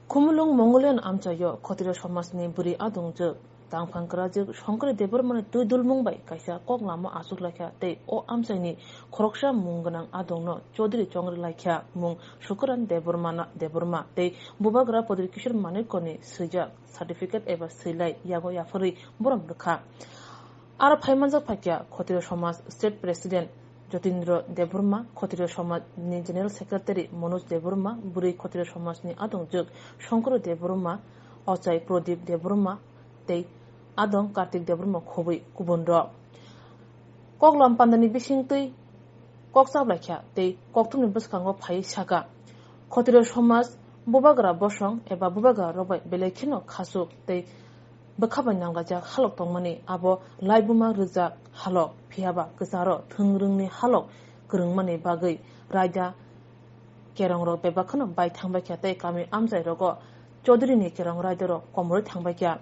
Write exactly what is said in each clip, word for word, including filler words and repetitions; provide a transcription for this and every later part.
Khumulwng Mongolian amchaio Khotrio somajni bwrwi adongjwk tangphang kwrajwk Songkori Debbarmani twi dulmung bai kaisa kok lama achuk laikha tei o amchaini khoroksa mung gwnang adongno Chaudhary chongri laikha mung Sukaran Debbarma tei bubagra Pradyut Kishore Manikyani swijak certificate eba swilai yago yapharwi borom rwkha. Aro phaimanjak phaikha Khotrio Somaj State President Jotindra Debbarma, Khotrio Somajni General Secretary Manoj Debbarma, bwrwi Khotrio Somajni adongjwk Songkoro Debbarma, ochai Pradip Debbarma tei adong Kartik Debbarma khobwi kubunrok. Koklam pandani bisingtwi kok chaplaikha tei kokthumni bwskango phaiwi sakha, Khotrio Somaj bubagra bosong eba bubagra rokbai belai kheno khasuk tei bwkha bai nanglajak halok tongmani, abo laibuma rwjak halok, phiyaba kwcharo thwng rwngni halok kwrwngmani bagwi raida kerongrok bebak kheno bai thangbaikha tei kami amchairogo Chaudhary ni kerong raidarok komorwi thangbaikha.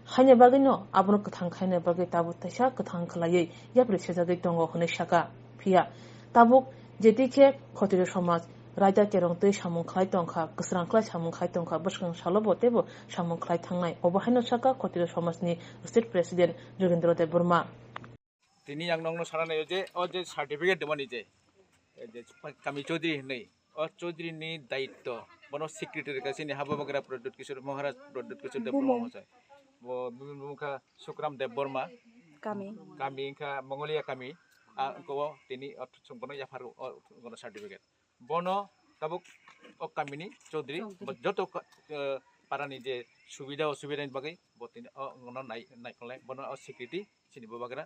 Haini bagwino abono kwthang khaina bagwi tabuk teisa kwthang khwlaiwi yapri sejagwi tongo hwnwi sakha. Phiya tabuk jethi khe Khotrio Somaj raida kerong twi samung khlai tongkha, kwsrang khlai samung khlai tongkha, bwskang salo bo teibo samung khlai thangnai. Obo haino sakha Khotrio Somajni State President Jogendra Debbarma. Tini ang nokno sana naio je o je certificate demani je, je kami Chaudhary hinwi, o Chaudhary ni daitto, bono secretary ka chini ha bubagra Pradyut Kishore Maharaj, Pradyut Kishore Debbarma Bumung. Mosai. Bo bumung kha Sukram Debbarma. Kami. Kami kha Mongolia kami. A ko tini o chung bono yaphar o bono certificate. Bono tabuk o kamini Chaudhary, Chaudhary. Bo joto ka-, eh, parani je subida osubida ni bagwi bo tini o ngono nai, naikolnai, bono o secretary chini bubagra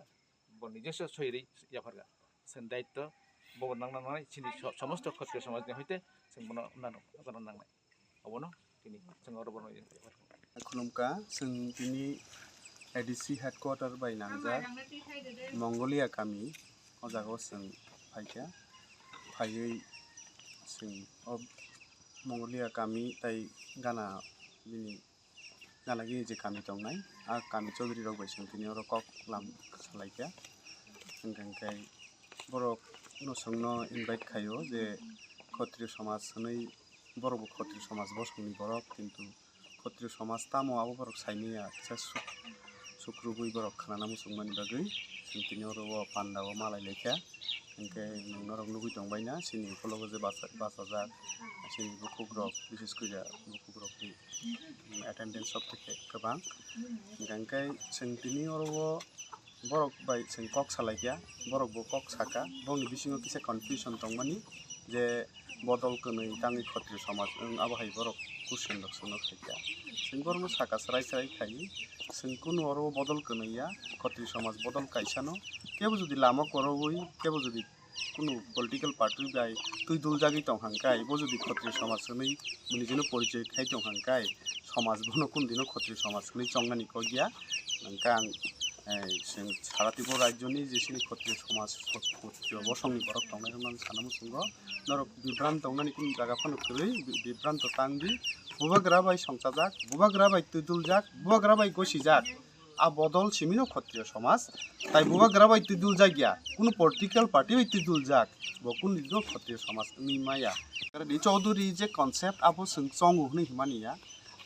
bo nijoswo soiri yapharga. Sen daitto bo nangna nangnai chini so-, somosto Khotrio somajni hoite sen bono nano, bono nangnai. Obono tini chwng oro bono. Khulumkha, chwng tini A D C headquarter bai nangjak Mongolia kami, o jaga o chwng phaikha. Phaiwi chwng o Mongolia kami tai gana bini gana gini je kami tongnai, a kami Chaudhary rok bai chwng tini oro kok lam salaikha. Hwnkhe hwnkhe borok no chwngno invite khaio je Khotrio somaj hwnwi, borok bo Khotrio somaj bosongni borok, kintu Khotrio somaj tamo abo borok saimanya kisa suk-, sukrubwi borok khnana muchungmani bagwi chwng tini oro o panda o malai laikha. Hwnkhe nwng norok nugwi tongbaina chini ukologo je bacha-, bachajak chini bukhukrok, bises kori bukhukrokni attendance rok tei khe kwbang. Hwnkhe chwng tini oro o borok bai chwng kok salaikha, borok bo kok saka, bongni bisingo kisa confusion tongmani je bodol kwnwi tangwi Khotrio somaj wng, abo hai borok question rok chwngno khaikha. Chwng borokno saka chwrai chwrai khai, chwng kunu oro bodol kwnwi ya, Khotrio somaj bodol kaisano, kebo jodi lama kwrwui, kebo jodi kunu political party bai twi duljagwi tong hangkai, bo jodi Khotrio somaj hwnwi nijino porichoi khai tong hangkai, somaj bono kunu dino Khotrio somaj hwnwi chongnani kok ya. Hwnkhe ang, eh, chwng sara Tripura rajyoni je chini Khotrio somaj, Khotrio bosongni borok tongnai rokno ang sana muchungo, norok bibranto wngnani kunu jaga phano kwrwi, bi-, bibranto tang di, bubagra bai songchajak, bubagra bai twi duljak, bubagra bai gosijak. A bodol simino Khotrio somaj. Tai bubagra bai twi duljak ya, kunu political party bai twi duljak, bo kunu dino Khotrio somaj wngwi maya. Di Chaudhary je concept abo chwng chongo hwnwi himani ya.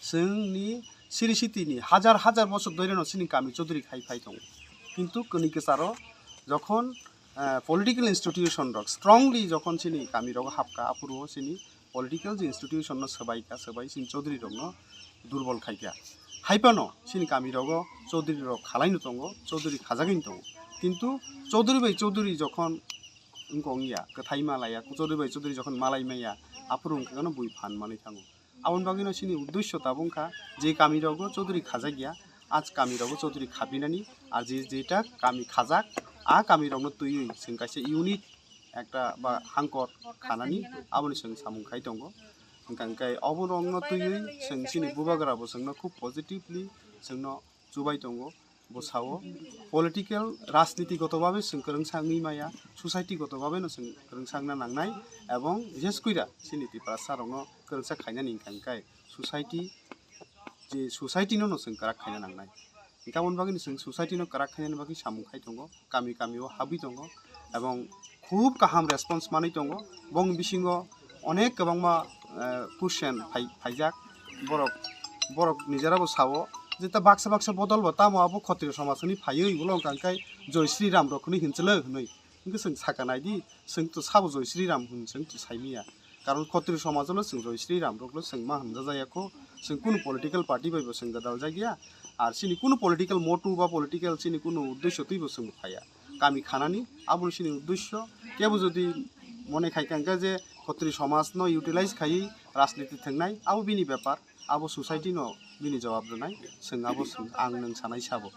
Chwngni siri sitini hajar hajar bosor dhoireno chini kami Chaudhary khai phai tongo. Kintu kwnwi kwcharo jokhon, eh, political institution rok strongly jokhon chini kami rogo hapka, aphuru chini political je institution no swbai kha, swbai chini Chaudhary rok no durbol khai kha. Hai phano chini kami rogo Chaudhary rok khalai no tongo, Chaudhary khajagwi no tongo. Kintu Chaudhary bai Chaudhary jokhon wngkha wngya, kwthai malaya, Chaudhary bai Chaudhary jokhon malai maya, aphuru wngkha no bui phan manwi thango. Aboni bagwi no chini uddesho tabuk wngkha je kami rogo Chaudhary khajak ya, a kami rogo Chaudhary khapinani, ar je jeta kami khajak, a kami rokno twiwi chwng kaisa unit ekta ba hangkor khanani aboni chwng samung khai tongo. Hwnkha hwnkhe obo rokno twiwi chwng chini bubagra bo chwngno khub positively chwngno chubai tongo. Bo sao political, rajniti goto babe chwng kwrwngsa wngwi maya, society goto babe no chwng kwrwngsa wngna nangnai, ebong bises koira chini Tiprasa rokno kwrwngsa khainani hwnkha hwnkhe society, je society no no chwng kwrak khaina nangnai. Hwnkhe aboni bagwi no chwng society no kwrak khainani bagwi samung khai tongo, kami kami o habwi tongo, ebong khub kaham response manwi tongo. Bongni bisingo onek kwbangma, eh, question phai-, phaijak, Borok, borok nijera bo sao je ta baksa baksa bodol bo tamo abo Khotriyo somaj hwnwi phaiwi ulo wngkha hwnkhe Joi Shri Ram rok hwnwi hinchwlwi hwnwi. Hwnkhe chwng saka naidi, chwng to sabo Joi Shri Ram hwn chwng to saimanya. Karon Khotriyo somaj ulo chwng Joi Shri Ram rok lo chwng ma hwnjajaya kho, chwng kunu political party bai bo chwng gwdal jakya. Ar chini kunu political motive ba political chini kunu uddesho twi bo chwng phaiya. Kami khanani, abono chini uddesho. Kebo jodi mone khai kha hwnkhe je Khotriyo somaj no utilize khaiwi rajniti thwngnai, abo bini bepar, abo society no bini jawab rwnai, chwng abo chwng ang nwng sanai sabo.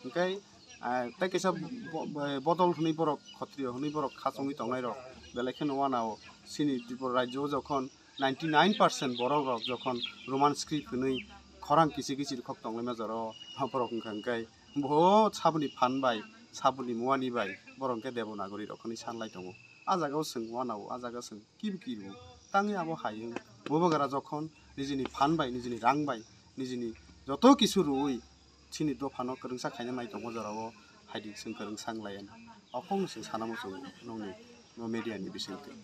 Hwnkhe, ah, tei kaisa bo-, bo-, bodol hwnwi borok, Khotriyo hwnwi borok khachongwi tongnai rok, belai kheno uanao chini Tripura rajyo o jokhon ninety nine percent borok rok jokhon Roman script hwnwi khorang kichi kichi khok tonglaima jora o, borok wngkha hwnkhe bo saboni phan bai, saboni muani bai borok hwnkhe Devanagari rok hwnwi sanlai tongo. A jaga o chwng uanao, a jaga chwng kibu kibu tangwi abo hai wng. Bubagra jokhon nijini phan bai, nijini rang bai, nijini joto kisu rwui chini dophano kwrwngsa khaina nai tongo jorao, haidi chwng kwrwngsa wng lai ani. Okhong chwng sana muchungo nongni no media ni bisingtwi.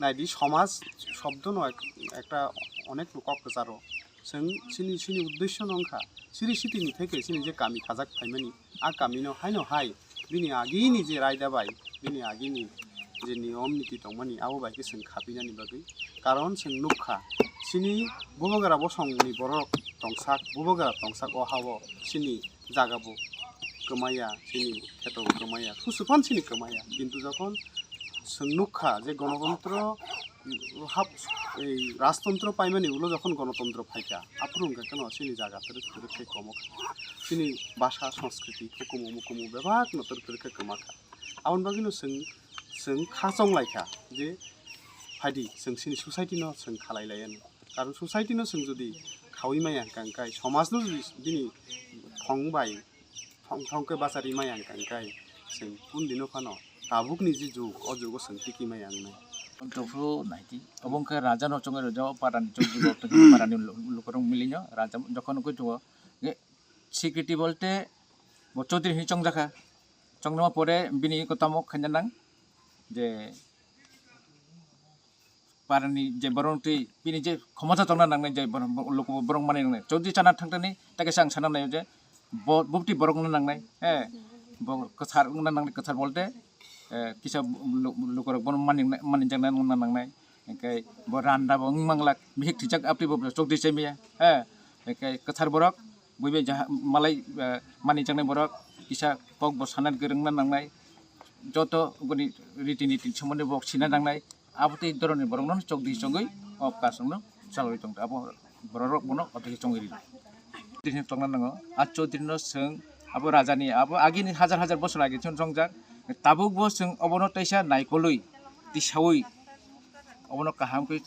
Naidi somaj shobdo no ek-, ekta onek kok kwcharo. Chwng chini, chini uddesho no wngkha, chiri sitini theke chini je kami khajak phaimani, a kami no haino hai bini agini je raida bai, bini agini je niyom niti tongmani, abo bai khe chwng khapinani bagwi. Karon chwng nukha, chini Bubagra bosongni borok tongsak, Bubagra tongsak o ha-o chini jaga bo kwmaya, chini kheto bo kwmaya, kusu phan chini kwmaya. Kintu jokhon chwng nukha je gonotontro hap-, ei rajtontro paimani ulo jokhon gonotontro phaikha, aphuru hwnkha kheno chini jaga twrwk twrwk khe komo kha, chini bhasha, sanskriti, hukumu mukumu bebak no twrwk twrwk khe kwma kha. Aboni bagwino chwng, chwng khachong lai kha je phaidi chwng chini society no chwng khalai lai anw. Karon society no chwng jodi khaui maya hwnkha hwnkhe, somaj no jodi bini thong bai thong thong khe bachari maya hwnkha hwnkhe, chwng kundino phano tabukni je jug, o jugo chwng tiki maya wngnai. Tongphuru naidi. Obo wngkha raja no chongwi rwjak, parani chongwi rwjak, parani lu-, lukurok milinyo raja jokhon nugwi tongo. Security bolte bo Chaudhary hinwi chongjakha. Chongnaima pore bini eko tamo khaina nang je parani je borok twi bini je khomota tongna nangnai je borok, luku borok mani nangnai. Chaudhary chana thangtani ta kaisa ang sana naio je bo, bubti borok wngna nangnai. He, bo kwthar wngna nangnai, kwthar bolte, eh, kisa lu-, lukurok bono mani, mani jaknai wngna nangnai. Hingke bo randa bo wng manglak, mihik thwijak apri bo Chaudhary chai maya. He, hingke kwthar borok, buibai jaha-, malai, eh, mani jaknai borok, kisa kok bo sana kwrwngna nangnai. Joto boni riti niti somondi bo sina nangnai. Abo tei doroni borokno chokdi chongwi o kasongno chalwi tongkha. Abo bororok bono o tei chongwi rino. Tini tongna nango. A Chaudhary no chwng abo rajani, abo agini hajar hajar bosor age chwng chongjak. Tabuk bo chwng obono teisa naikolwi, tisawi, obono kaham khe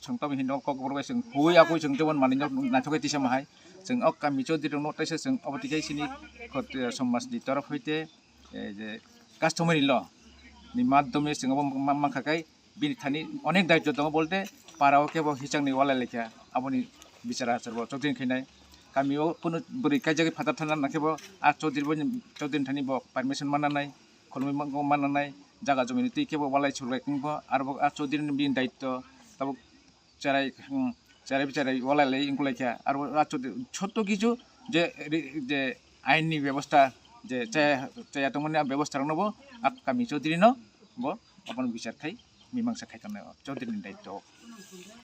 chwng tamo hino kok borok bai chwng hui akoi chwng jemon manwi nok naithok khe tisa mahai. Chwng o kami Chaudhary rokno teisa chwng obo tei khe chini khot-, somaj ni torof hoite, eh, je customary law ni madhyome chwng obo ma-, mankha kai bini thani onek daityo tongo bolte para o kebo hichang ni walai laikha aboni bichar achar bo chokdin khainai. Kami o kunu bwrwi kaijagwi phatar thana nangkhe bo a Chaudhary bo, Chaudhary ni thani bo permission mananai, khulumui mango mananai, jaga jomini twi kebo walai sulai khe bo aro bo a Chaudhary ni bini daityo tabuk cherai, hmm, cherai bicherai walai lai wngkulaikha. Aro achuk joto kichu je ri-, je ain ni bebosta je chaya, chaya tongmani a bebosta rokno bo a kami Chaudhary no bo abono bichar khai mimangsa khai tongnai o Chaudhary ni daityo o.